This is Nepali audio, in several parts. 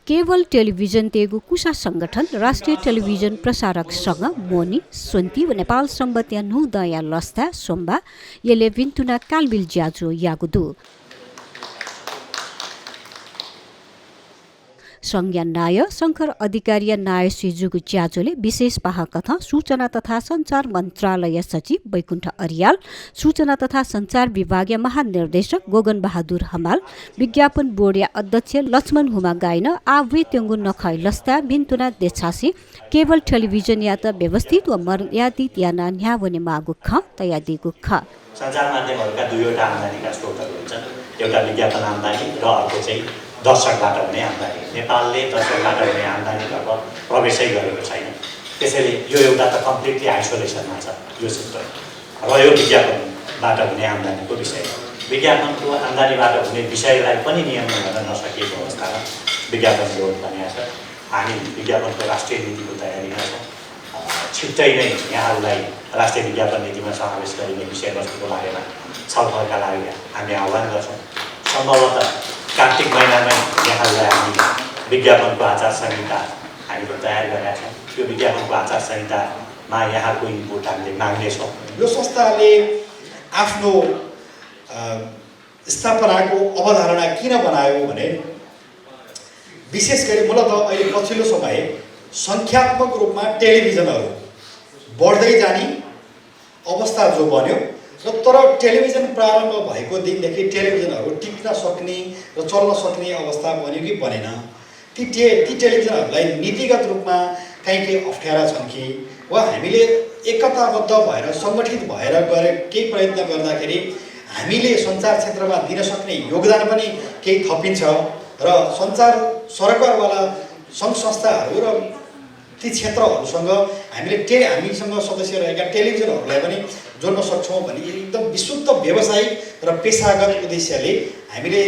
केवल टेलिभिजन तेगु कुशा संगठन राष्ट्रिय टेलिभिजन प्रसारक संघ मोनी सोन्ती व नेपाल सम्बन्धिया नु दया लस्ता सोम्बा येले विन्तुना कालबिल ज्याजो यागुदु संज्ञा नाय शङ्कर अधिकारीय नाय सिजुगु च्याजोले विशेष पाहकथा सूचना तथा सञ्चार मन्त्रालय सचिव वैकुण्ठ अरियाल सूचना तथा सञ्चार विभागीय महानिर्देशक गोगन बहादुर हमाल विज्ञापन बोर्डया अध्यक्ष लक्ष्मण हुमा गाइन आवे त्यङ्गु नखै लस्ता भिन्तुना देछासी केवल टेलिभिजन या त व्यवस्थित व मर्यादित याना न्यावने मागु ख तयादिगु ख सञ्चार माध्यमहरूका दुईवटा आम्दानीका स्रोतहरू हुन्छन् एउटा विज्ञापन आम्दानी र अर्को चाहिँ दर्शकबाट हुने आम्दानी नेपालले दर्शकबाट हुने आम्दानीतर्फ प्रवेशै गरेको छैन त्यसैले यो एउटा त कम्प्लिटली आइसोलेसनमा छ यो सेक्टर र यो विज्ञापनबाट हुने आम्दानीको विषय विज्ञापनको आम्दानीबाट हुने विषयलाई पनि नियमन गर्न नसकिएको अवस्थामा विज्ञापन बोर्ड बनेको छ हामी विज्ञापनको राष्ट्रिय नीतिको तयारीमा छौँ छिट्टै नै यहाँहरूलाई राष्ट्रिय विज्ञापन नीतिमा समावेश गरिने विषयवस्तुको बारेमा छलफलका लागि हामी आह्वान गर्छौँ सम्भवतः कार्तिक महिनामै यहाँहरूलाई हामी विज्ञापनको आचार संहिता हामीले तयार गरेका छौँ त्यो विज्ञापनको आचार संहितामा यहाँको इनपुट हामीले माग्नेछौँ। यो संस्थाले आफ्नो स्थापनाको अवधारणा किन बनायो भने विशेष गरी मूलतः अहिले पछिल्लो समय सङ्ख्यात्मक रूपमा टेलिभिजनहरू बढ्दै जाने अवस्था जो बन्यो र तर टेलिभिजन प्रारम्भ भएको दिनदेखि टेलिभिजनहरू टिक्न सक्ने र चल्न सक्ने अवस्था बन्यो कि बनेन ती टेलिभिजनहरूलाई नीतिगत रूपमा केही अप्ठ्यारा छन् कि वा हामीले एकताबद्ध भएर सङ्गठित भएर गरे केही प्रयत्न गर्दाखेरि हामीले सञ्चार क्षेत्रमा दिन सक्ने योगदान पनि केही थपिन्छ र सञ्चार सरकारवाला सङ्घ संस्थाहरू र ती क्षेत्रहरूसँग हामीसँग सदस्य रहेका टेलिभिजनहरूलाई पनि जोड्न सक्छौँ भने एकदम विशुद्ध व्यावसायिक र पेसागत उद्देश्यले हामीले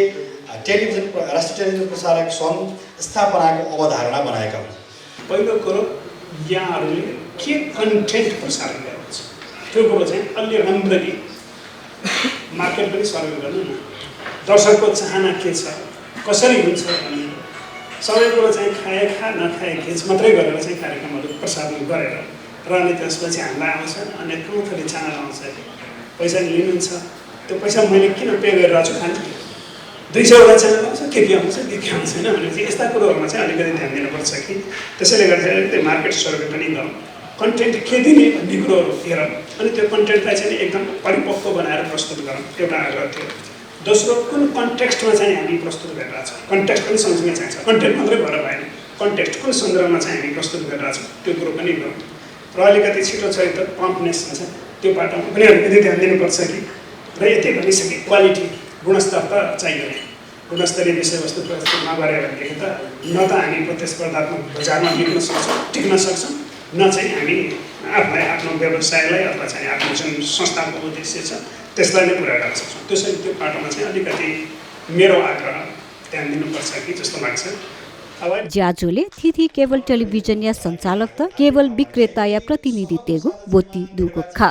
राष्ट्रिय टेलिभिजन प्रसारक सङ्घ स्थापनाको अवधारणा बनाएका हुन्। पहिलो कुरो यहाँहरूले के कन्टेन्ट प्रसारण गर्नुहुन्छ त्यो कुरो चाहिँ अलि राम्ररी मार्केट पनि सर्वे गर्नु न दर्शकको चाहना के छ कसरी हुन्छ भन्ने सबै कुरो चाहिँ खाए नखाए घेच मात्रै गरेर चाहिँ कार्यक्रमहरू प्रसारण गरेर र अनि त्यसपछि हामीलाई आउँछ अनि थोरै च्यानल आउँछ पैसा लिनुहुन्छ त्यो पैसा मैले किन पे गरिरहेको छु खानु 200वटा च्यानल आउँछ के आउँछ के आउँदैन भनेपछि यस्ता कुरोहरूमा चाहिँ अलिकति ध्यान दिनुपर्छ कि त्यसैले गर्दा अलिकति मार्केट सर्वे पनि गरौँ कन्टेन्ट के दिने भन्ने कुरोहरू हेरौँ अनि त्यो कन्टेन्टलाई चाहिँ एकदम परिपक्व बनाएर प्रस्तुत गरौँ एउटा आग्रह थियो। दोस्रो कुन कन्टेक्स्टमा चाहिँ हामी प्रस्तुत गरिरहेको छौँ कन्टेक्स्ट पनि सँगसँगै चाहिन्छ कन्टेन्ट मात्रै भएर भएन कन्टेक्स्ट कुन सन्दर्भमा चाहिँ हामी प्रस्तुत गरिरहेको छौँ त्यो कुरो पनि गरौँ र अलिकति छिटो चरित्र प्रम्पनेस हुन्छ त्यो बाटोमा पनि अलिकति ध्यान दिनुपर्छ कि र यति भनिसके क्वालिटी गुणस्तर त चाहियो नै गुणस्तरीय विषयवस्तु प्रस्तुत नगर्यो भनेदेखि त न त हामी प्रतिस्पर्धात्मक बजारमा टिक्न सक्छौँ न चाहिँ हामी आफूलाई आफ्नो व्यवसायलाई अथवा चाहिँ आफ्नो जुन संस्थाको उद्देश्य छ त्यसलाई नै पुरा गर्न सक्छौँ। त्यसैले त्यो बाटोमा चाहिँ अलिकति मेरो आग्रह ध्यान दिनुपर्छ कि जस्तो लाग्छ। ज्याजोले थिथि केवल टेलिभिजन या सञ्चालक त केवल विक्रेता या प्रतिनिधि तेगु बोती दुगु खा